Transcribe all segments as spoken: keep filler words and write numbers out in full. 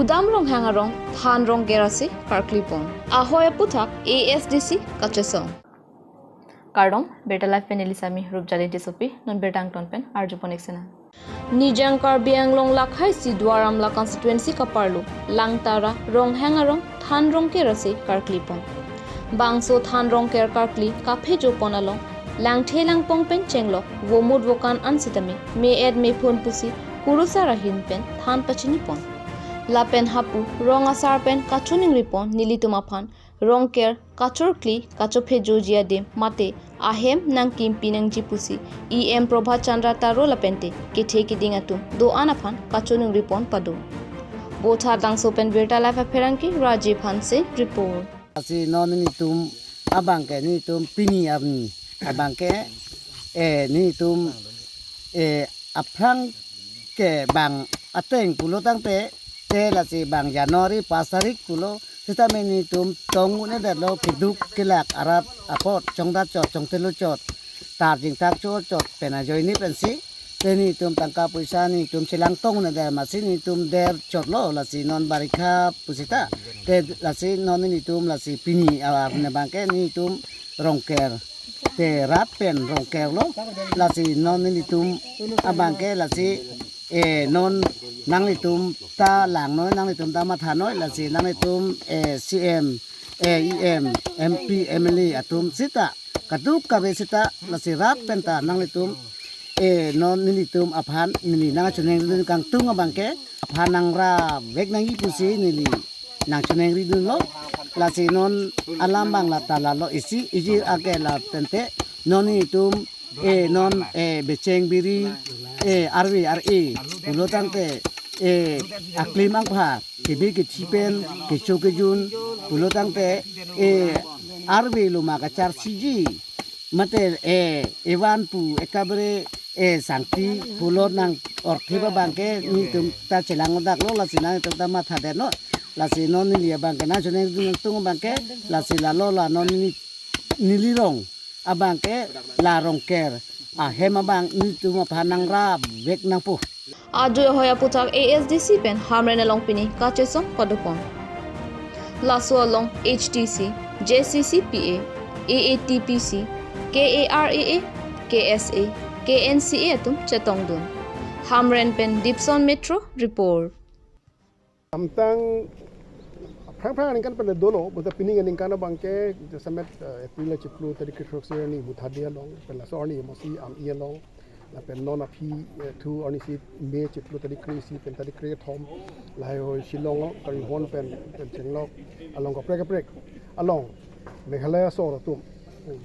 Dam Ronghang arong than Rongker ase karkli pon. Ahoi aputhak A S D C kachesong. Kardom, Birta Live pen neli Sami Rupjali Tissopi, non birta angton pen arjupon ik sena. Nijang Karbi Anglong lakhai si Duar Amla constituency kaparlo Langtara Ronghang arong than Rongker ase karkli pon. Bangso than Rongker karkli kaphejo pon along langthe langpong pen chenglok vomut vokan an sitame me-et mephun pusi kurusar ahin pen than pachini pon. Lapen hapu rong asar pen kachiningri pon nelitum aphan Rongker kachorkli kachophejoji adim mate ahem nangkimpi nangji pusi E M Prabhat Chandra Taro lapente kethe kiding atum do-an aphan kachiningri pon pado. Botha Dangso pen Birta Live apherangke Rajiv Hanse report. Lasi non nelitum abangke nelitum pini arni abangke, eh, nelitum, eh, aphrang ke bang ateng pulo tangte te lasi bang January pas tarik pulo sitame nelitum tong un-edetlo keduk kelak arat apot chongdat chot chongtelo chot tarjing tak chot chot pen ajoine pensi te nelitum tangka poisa nelitum chelang tong un-edet masi nelitum der chotlo lasi non barikha pusita te lasi non nelitum lasi pini a ne bangke nelitum Rongker te rat pen Rongker lo lasi non nelitum abangke lasi, eh, non nanglitum ta langnoi nanglitum ta mathanoi lasi nanglitum, eh, C M, eh, E M, M P, M L A atum sita kaduk kave sita lasi rat pen ta nanglitum, eh, non nelitum aphan neli nangchiningri dun kangtung abangke aphan nangra vek nangji pusi neli nangchiningri dunlo lasi non alam bang lata lalo isi ijir ake la tente non nelitum, eh, non, eh, becheng biri, eh, arve ar-e pulo tangte, eh, aklim angpha kebi kethi pen kecho kejun pulo tangte, eh, arve loma kachar siji mate, eh, evan pu ekabere, eh, sangti pulo nang orthe abangke nelitum ta chelang odak lo lasi nangtum ta matha det no lasi non neli abangke nangchiningri dun kangtung abangke lasi lalo la non neli neli rong abangke la Rongker ahem abang nelitum aphan nangra vek nangpo. Adui ahoi aputhak A S D C pen Hamren along pini kachesong padopon. Laso along H T C, J C C P A, A A T P C, K A R A A, K S A, K N C A atum chetongdun. Hamren pen Dipson Metro report. Amtang aphrang aphrang aningkan pen dolo, bonta pining aningkan abangke jasemet, eh, April chiklo tarik kethroksi arni Buthadi along, pen laso arni masi Ami along, lapen non aphi, eh, thu arnisi May chiklo tarik kre-isi pen tarik krethom, lahai hoi Shillong, Karbi Anglong pen, pen chenglok along kaprek kaprek along Meghalaya asor atum,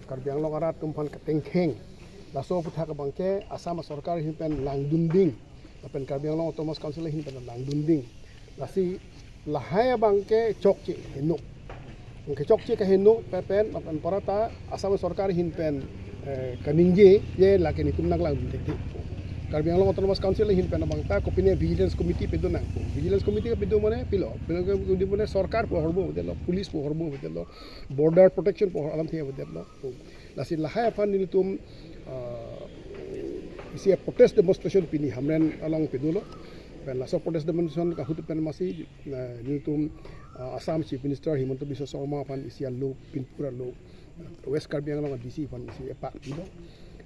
Karbi Anglong arat atum aphan katengkheng. Laso aputhak abangke Assam sorkar ahin pen langdunding lapen Karbi Anglong Autonomous Council ahin pen langdunding. Lasi lahai abangke chokche heno. Ke chokche ke heno pepen lapen porata Assam sorkar ahin pen, eh, kaningje je lake nelitum nanglang dun thekthek. Karbi Anglong Autonomous Council ahin pen abangta kopine Vigilance Committee pado nangpo. Vigilance Committee pado mane pilo. Pilo ke pado mane sorkar pu ahormu avedetlo, police pu ahormu avedetlo, border protection pu alamthe avedetlo. Lasi lahai aphan nelitum, ah, isi protest demonstration pini Hamren along padolo. Pen laso protest demonstration ahut pen masi, ah, nelitum, ah, Assam Chief Minister Himanta Biswa Sarma aphan isi alo pinpur alo West Karbi Anglong D C aphan isi epak pilo.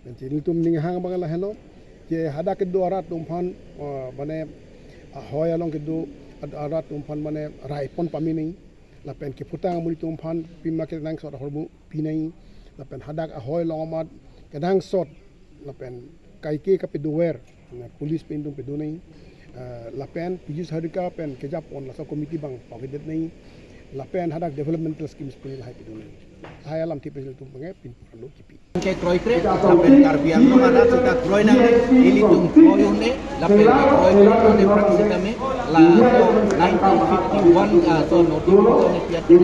Pen nelitum ninghang abang lahelo. Je hadak kedo arat atum aphan, ah, mane ahoi along kedo ad-, arat atum aphan mane rai pon pame nangji. Lapen kephutang amonit atum aphan pima kenangsot ahormu pi nangji, lapen hadak ahoi along amat kenangsot, lapen kaike kapedover, na police pen atum pado nangji, eh, lapen Piyush Hazarika pen kejapon laso committee abang pavedet nangji, lapen hadak developmental schemes pen lahai pado nangji. Lahai alamthe pen nelitum abangke pinpur alo kipi. Ke kroikre, lapen Karbi Anglong arat sita kroi nangne, ilitum kroi un-e, lapen kroikre un-e aphrang sitame, la nineteen fifty-one, ah, so notification ni piat ke,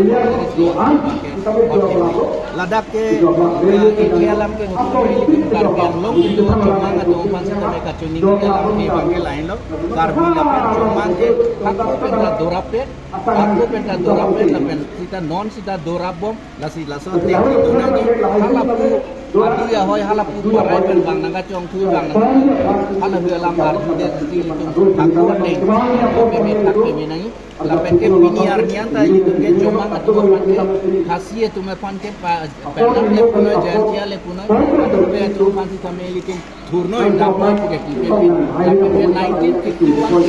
ladak ke, ah, iti alam ke, ilitum Karbi Anglong, ilitum Chomang atum aphan sitame kachiningri alam ke abangke lahenlo, Karbi lapen Chomang ke, hako pen ta dorap-et, hako pen ta dorap-et, lapen sita non sita dorap bom, lasi laso ateng si donangji halapu, adui ahoi halapu parai pen bang nangkachongthui bang nang, halahui alam arjudet si ilitum thakur ateng. Meme thak meme nangji. Lapen ke pini arni an ta ilitum ke Jomang atum aphan ke, Khasi atum aphan ke pa-, Pennam le punoi, Jaintia le punoi, atum ke atum aphan sitame ilitum thurnoi dapnoi pu ke kipe pi. Lapen ke nineteen fifty-one pu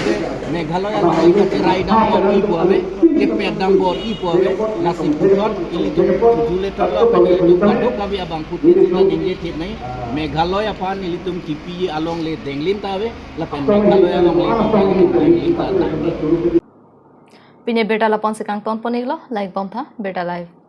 ke Meghalaya along ke cherai dambor-i pu ave, kepet dambor-i pu ave, lasi puthot ilitum kujule thotlo, lapen ilitum kadokave abangphutin sita ningje thip nangji, Meghalaya aphan ilitum kipi alongle denglim ta ave, lapen Meghalaya alongle denglim ta ave. Pini abirta la-an si kangton pon-iklo, like bom tha, Birta Live.